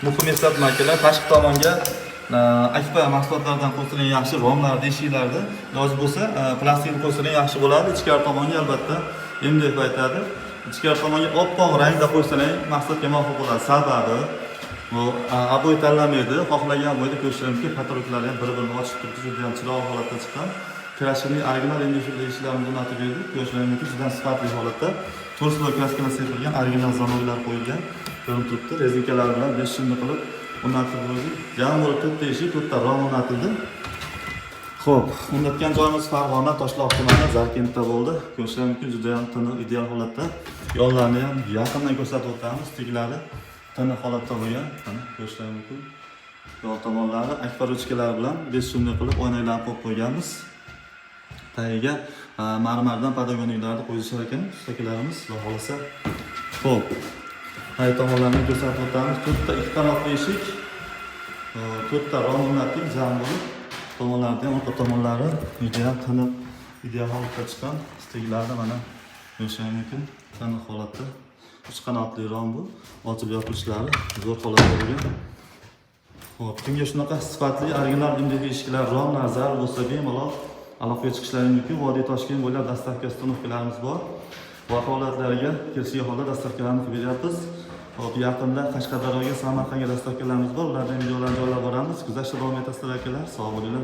Muhim eslatma, akalar, tashqi tomonga akfa mahsulotlaridan qo'ysalang yaxshi, romlarni, eshiklarni iloji bo'lsa plastikni qo'ysalang yaxshi bo'ladi. Ichkari tomonga albatta MDF aytadi. Ichkari tomonga oppoq rangda qo'ysalang maqsadga muvofiq bo'ladi. Sababi bu обой tanlamaydi, xohlagan обой da ko'rishlari mumkin. Потолок lari ham bir-birini ochib turibdi, juda ham chiroyli holatda chiqqan. Крашеный original MDF eshiklarimizni o'rnatib berdik. Ko'rishlari mumkin, juda ham sifatli holatda. To'rt слой краска lar sepilgan, original замок lar qo'yilgan. Ko'rinib turibdi, резинка lar bilan бесшумный qilib o'rnatib qo'ydik. Jami bo'lib to'rtta eshik, to'rtta rom o'rnatildi. Xo'p, o'rnatgan joyimiz Farg'ona, Toshloq tumani, Zarkentda bo'ldi. Ko'rishlari mumkin, juda ham tiniq, ideal holatda. Yonlarini ham yaqindan ko'rsatib o'tamiz, teglari tiniq holatda bo'lgan. Mana, ko'rishlari mumkin. Yon tomonlari akfa ruchkalar bilan бесшумный qilib oynaklarni qo'yib qo'yganmiz. Tagiga marmardan подоконник larni qo'yishar ekan ustakalarimiz, xudo xohlasa. Xo'p, tagi tomonlarini ko'rsatib o'tamiz. To'rtta ikki qanotli eshik, to'rtta rom o'rnatdik jam bo'lib. Tomonlarida ham, orqa tomonlari judayam tiniq, ideal holatda chiqqan. Steglarni mana ko'rishlari mumkin. Tiniq holatda. Uch qanotli rom bu. Ochib yopilishlari zo'r holatda bo'lgan. Xo'p, kimga shunaqa sifatli original MDF eshiklar, romlar zarur bo'lsa, bemalol aloqaga chiqishlari mumkin. Vodiy Toshkent bo'ylab доставка установка larimiz bor. Vakolatlariga kelishgan holda доставка larni qilib beryapmiz. Xo'p, yaqinda Qashqadaryoga, Samarqandga доставка larimiz bor. Ulardan videolarni joylab boramiz. Kuzatishda davom etasizlar, akalar. Sog' bo'linglar.